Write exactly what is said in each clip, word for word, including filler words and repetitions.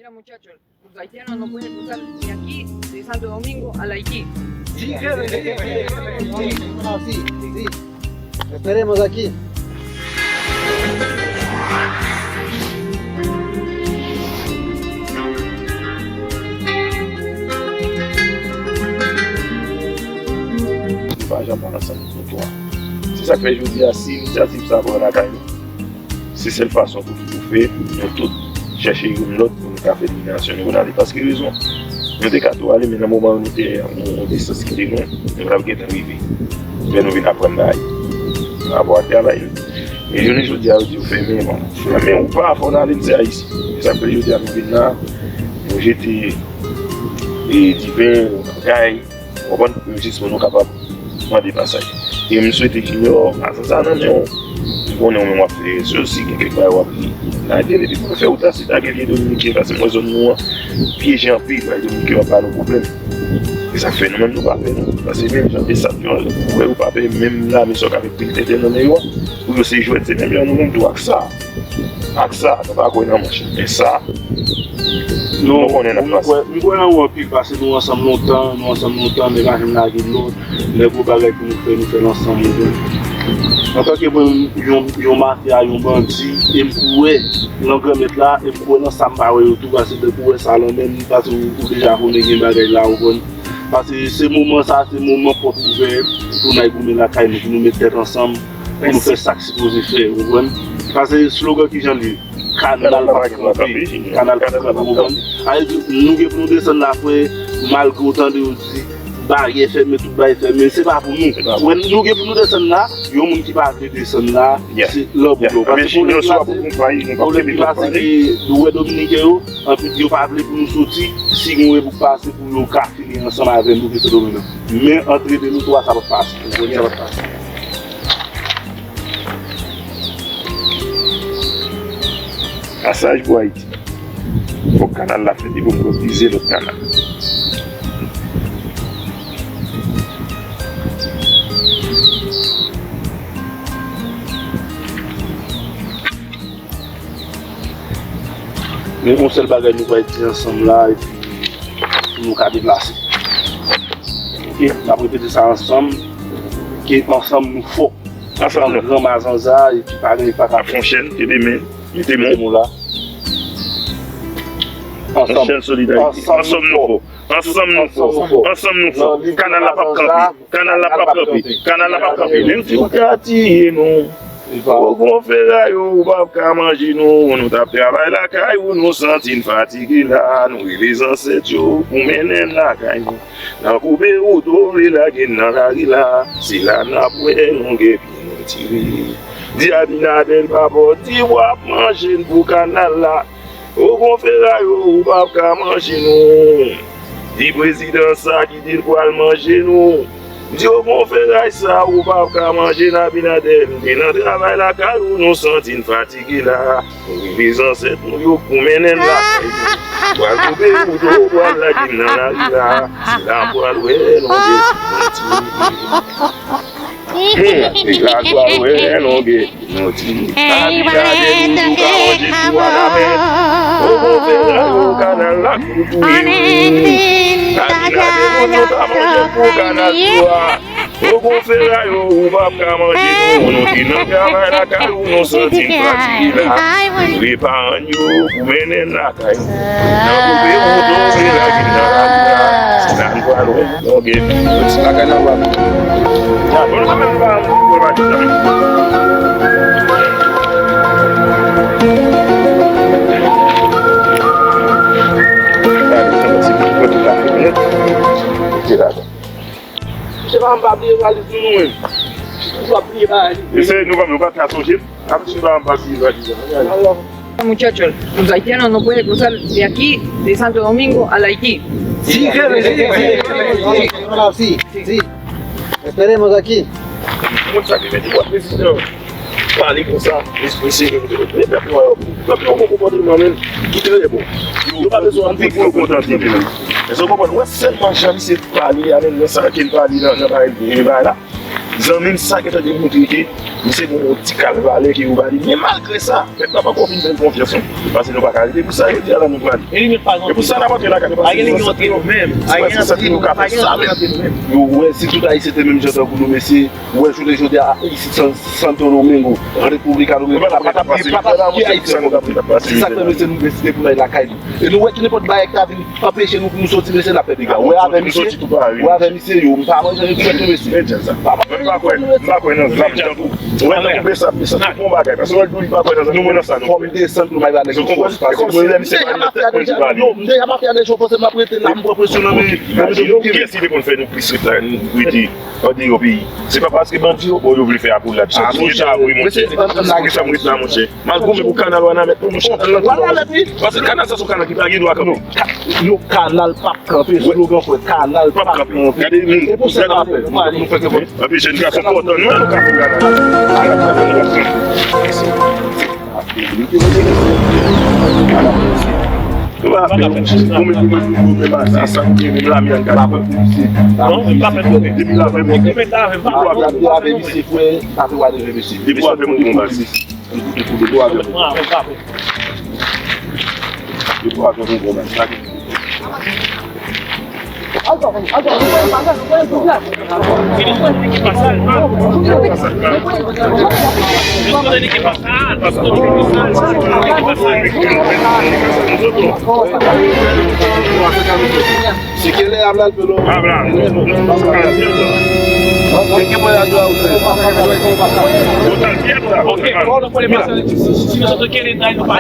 Mira, muchachos, los haitianos no pueden cruzar de aquí, de Santo Domingo al Haití. Sí, sí, sí, sí, sí, sí, sí. Esperemos aquí. Nou pa janm ansanm pou twa. Se sa k fè jodi a, si inisyativ sa pran lakay nou, se sèl fason pou ki pou fè nou tout chèche youn lòt pou nou ka fè dominasyon nou ale. Paske rezon, nou te ka tou ale, men nan moman nou te yon, yon distans ki te lwen, nou t ap gentan rive. Lè nou vin aprann bagay pa rapò ak travay nou. E jounen jodi a, yo di yo fèmen, bon, fèmen ou pa, fò n ale, n se Ayisyen. E sa k fè jodi a nou vin la, nou jete e diven, nou lakay, w konprann, jis pou nou kapab mande pasaj. E m swete Junior, pa san sa nan men w, m konnen w menm w ap fè rezo, si gen kèk bagay w ap lage l, epi pou fè ou ta si ta gen vye dominiken, paske m wè zòn nou an pyeje anpil, bay dominiken yo ap ba nou pwoblèm. E sa k fè nou menm nou pa pè non. Paske menm jan de sa yo, ou wè yo pa pè, menm lame sa yo k avèk pil tenten nan men yo a, pou yo se jwèt, se menm jan nou menm tou ak sa. Ak sa, nou pa kwè nan manch. Men sa, nou konnen n ap pase. M kwè nan ou anpil, paske nou ansanm lontan, nou ansanm lontan, men pa janm lage lòt. Lè gwo bagay pou nou fè, nou fè l ansanm, ou konprann. Antanke mwen, yon, yon mafya, yon bandi, e m kwè nan Granmèt la, e m kwè nan sa m pa wè yo tou, paske depi w wè sa lan men m, paske ou, ou deja konnen gen bagay la, ou konprann. Paske se moman sa, se moman pòt ouvè pou n al goumen lakay nou, pou nou met tèt ansanm, pou nou fè sa k sipoze fè, ou konprann. Paske slogan ki jan l ye, kanal p ap kanpe, kanal p ap kanpe, ou konprann. Sa vle di, nou gen pou nou desann la, frè, malgre w tande yo di, baryè fèmen, tout bagay fèmen, se pa pou nou. Wè, nou gen pou nou desann la, yon moun ki pa vle desann la, se lòbou yo. Paske pwoblèm la, se, pwoblèm ki pase, ki, nou wè dominiken yo, anpil yo pa vle pou nou soti, si gen yon revouk pase pou yo ka fini ansanm avè nou, pou fè Sendomeng nan. Men antre de nou twa, sa p ap pase. Ou konprann, sa p ap pase. Pasaj pou Ayiti. Fòk kanal la fèt, epi pou nou plize lòt kanal. Men yon sèl bagay nou pral di ansanm la, epi pou nou ka deplase. Oke, n ap repete sa ansanm, ke ansanm nou fò. Ansanm nou gran mazanza, epi pa gen pa ka fè. Fon chèn, kenbe men, mete men w la. Ansanm. Yon chèn solidarite. Ansanm nou fò. Ansanm nou fò. Ansanm nou fò. Kanal la p ap kanpe. Kanal la p ap kanpe. Kanal la p ap kanpe. Menm si yo ka tiye nou. Ogon fera yo, ou p ap ka manje nou. Nou t ap travay lakay ou, nou santi n fatige la. Nou rele zansèt yo pou mennen n lakay nou. N a koupe wout, ou vle lage n nan lari la. Se la n ap wè longue pi nou tire. Di Abinader pa bò, di w ap manje n pou kanal la. Ogon fera yo, ou p ap ka manje nou. Di prezidan sa ki di l pral manje nou. Di ogon fera sa, ou p ap ka manje n. Abinader, nou te nan travay lakay ou, nou santi n fatige la. Nou rele zansèt nou yo pou mennen n lakay nou. Pral koupe wout, ou pral lage m nan lari la. Se la pral wè longue pi nou tire. Hmm, se la pral wè longue pi nou tire. Abinader, nou ka manje pou Wanament. Ogon fera yo, kanal la pou touye nou. Abinader, nou ka manje pou kanal twa. Ogon fera yo, ou p ap ka manje nou. Nou te nan travay lakay ou, nou santi n fatige la. Rele paran n yo pou mennen n lakay nou. N a koupe wout, ou vle lage n nan lari la. Se la n pral wè longue pi nou tire. Lakay nan lwa. Bon, nou pa menm pa anvi pou l pa di sa. Gade, se yon ti kote ta fè nèt. Mete la. Mesye pa m pa bliye valiz nou, nou menm. Ou pa bliye bagay li. Mesye, nou pa, nou pa ka sonje. Ap di pa m pa bliye valiz la. Muchachos, los haitianos no pueden cruzar de aquí, de Santo Domingo al Haití. Sí, sí, sí, sí, sí, sí, sí, sí. Esperemos aquí. Moun sa ki mete bwa prezidan. Pale konsa, esprese, men pèp yo, pèp yo gon konpòteman menm ki trè bon. Yo pa bezwen anpil pou yo kontan tande menm. Èske w konprann? Wè sèlman jan misye pale a, menm nan sa ke l pale nan, nan bagay, nan bagay la. Zanmi m sa gentan demontre ke misye gon ti kal valè ke yo ba li. Men malgre sa, pèp la poko fin fè l konfyans non. Paske nou pa ka rete pou sa, jodi a la nou prale. E pou sa n ap antre lakay nou, paske nou santi nou, se paske nou santi nou ka fè sa menm. Yo wè si tout Ayisyen te menm jan tankou nou, mesye, ou wè jounen jodi a, isit San, Santo Domingo, República Dominicana, pa t ap gen pati Ayisyen. Se sa k fè, mesye, nou deside pou n al lakay nou. E nou wè ki nenpòt bagay ki ta vin anpeche nou pou nou soti, mesye, n ap pè dega. Ou wè avè misye, ou wè avè misye yo, m pa manje avèk nou, mesye. M pa kwè, m pa kwè nan zanmi tankou. Ou wè tankou Besap, Besap se bon bagay. Paske wè l di w li pa kwè nan zanmi, mwen nan sa non. Fò m desann pou m al ba nèg yo fòs. Paske mwen menm se pa nan tèt mwen ki pale. Non, m deja mafya deja, fòse m ap rete la, m pran presyon nan men. Kiyès ki te konn fè nou plis ret la, nou rete andeyò peyi? Se pa paske bandi yo, bon, yo vle fè akolad. Chak jou yo ta vre, monchè. Se pou sa m ret la, monchè. Malgre men pou kanal Wanament, non, monchè. Wanament, wi. Paske kanal sa se yon kanal ki pa gen dwa kanpe. Non, kanal p ap kanpe, slogan fò, kanal p ap kanpe. Gade moun, gade moun. E pou sa n ap fè, nou fè ke bon. Anpi jèn gason kontan, nou, nou ka fè kanal. Ou pa fè, ou menm, ou menm, ou menm, se sa k gen menm lame an ka fè pou misye. Non, m pa fè pou. Depi l avè mwen, depi w avè mwen, depi w avè mwen, depi w avè mwen, depi w avè mwen, depi w avè mwen. Si kele habla el pelo. Habla. Teke mwen a jwe a ou fè. Ok.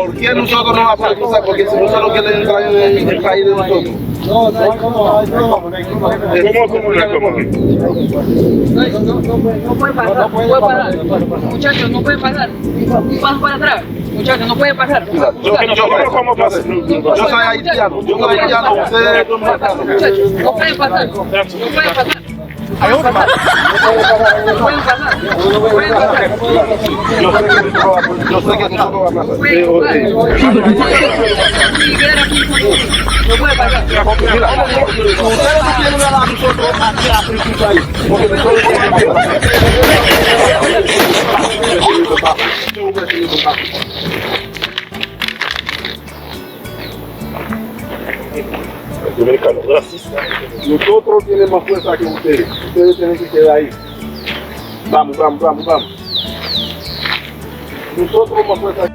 Porque nosotros no vamos a hacer cosas, porque si nosotros queremos entrar en el país de nosotros. Koman, koman, koman? No puede pasar, no puede pasar. Muchachos, no puede pasar. Un paso para atrás. Muchachos, no puede pasar. Yo, yo, yo, ¿cómo pasa? Yo soy haitiano, yo soy haitiano, usted es dominicano. Muchachos, no puede pasar. No puede pasar. No puede pasar. No puede pasar. No puede pasar. Yo sé que tú no vas a pasar. No puede pasar. No puede pasar. Mira, ustedes no quieren ver a nosotros aquí a África ahí, porque nosotros tenemos que Dominicano racista. Nosotros tenemos más fuerza que ustedes. Ustedes tienen que quedar ahí. Vamos, vamos, vamos, vamos. Nosotros más fuerza.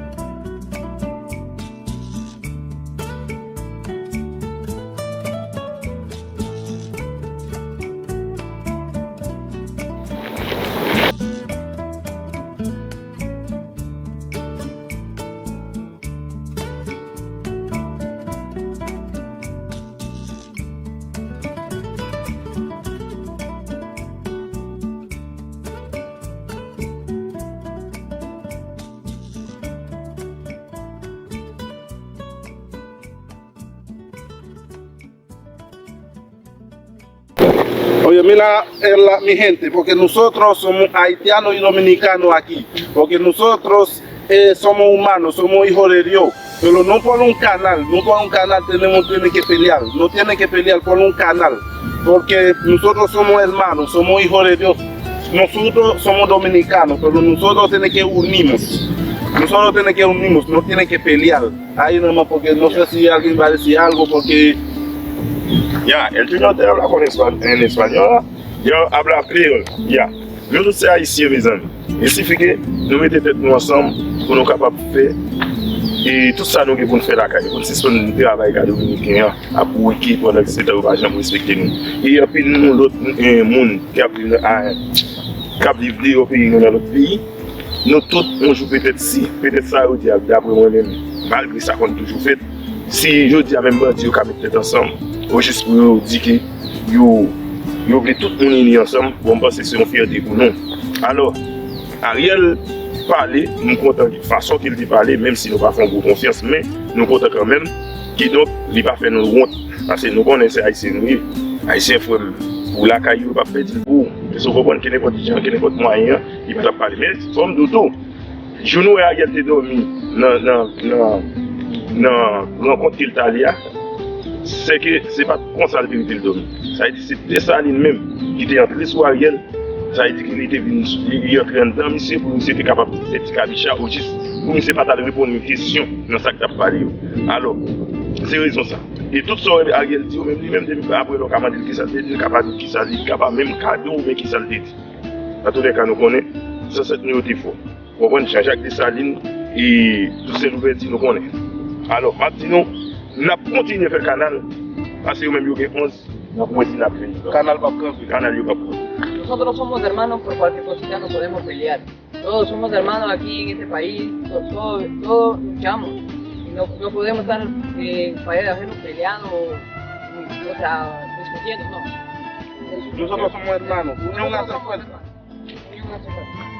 Oye, mira, eh, la, mi gente, porque nosotros somos haitianos y dominicanos aquí, porque nosotros eh, somos humanos, somos hijos de Dios. Pero no por un canal, no por un canal tenemos, tiene que pelear, no tiene que pelear por un canal, porque nosotros somos hermanos, somos hijos de Dios. Nosotros somos dominicanos, pero nosotros tenemos que unirnos. Nosotros tenemos que unirnos, no tiene que pelear. Ahí nomás, porque no sé si alguien va a decir algo, porque Ya, el señor te habla con espa- en español. Yo hablo creol. Ya. Nou tout se ayisyen, mezanmi. E sifi ke nou mete tèt nou ansanm pou nou kapab fè e tout sa nou gen pou n fè lakay nou, pou n sispann travay ka dominiken an ap wike pandan ke se tan yo pa janm respekte nou. E anpil nou lòt e, moun ki ap viv nan, a, k ap viv deyò peyi nou nan lòt peyi, nou tout, yon jou petèt, si petèt sa yo di a, daprè mwen menm, malgre sa konn toujou fèt, si jodi a menm bandi yo ka met tèt ansanm, o jis pou yo di ke yo, yo vle tout moun ini ansanm, bon, m panse se yon fyète pou nou. Alò, Ariel pale, m kontan fason ke l te pale, menm si nou pa fè yon gwo konfyans, men nou kontan kanmenm. Kidonk, li pa fè nou wont. Paske nou konnen se Ayisyen nou ye. Ayisyen frè m, ou lakay yo, yo p ap pèdi l pou ou. Èske w konprann? Ke nenpòt jan, ke nenpòt mwayen an, li pa t ap pale. Men, fò m di w tou, jou nou wè Ariel te dòmi nan, nan, nan, nan rankont ke l t ale a, se ke se pa t konsa l te rete l dòmi. Sa vle di, se Desalin menm ki te antre sou Ariel, Sa vle di ke li te vin, li, li antre anndan misye pou misye te kapab fè ti kabicha, ojis pou misye pa t al reponn yon kesyon nan sa k t ap pale yo. Alò, se rezon sa. E tout sa w wè Ariel di yo, menm li menm, depi apre lè w ka mande l kisa l te di, li ka pa di w kisa l, li ka pa menm kado w, men kisa l te di. Antoulèka, nou konnen zansèt nou yo te fò. Ou konprann? Jean-Jacques Dessalines, e Toussaint Louverture, nou konnen. Alò, m ap di nou, n ap kontinye fè kanal, paske yo menm yo gen onz, n ap wè si n ap jwenn kanal p ap kanpe, kanal yo p ap kanpe. Nosotros somos hermanos por cualquier cosita nos podemos pelear. Todos somos hermanos aquí en este país, to- to- todos luchamos. Y no, no podemos estar eh, peleando, o sea, discutiendo, no. Nosotros somos hermanos. Unión hace fuerza. Unión hace fuerza.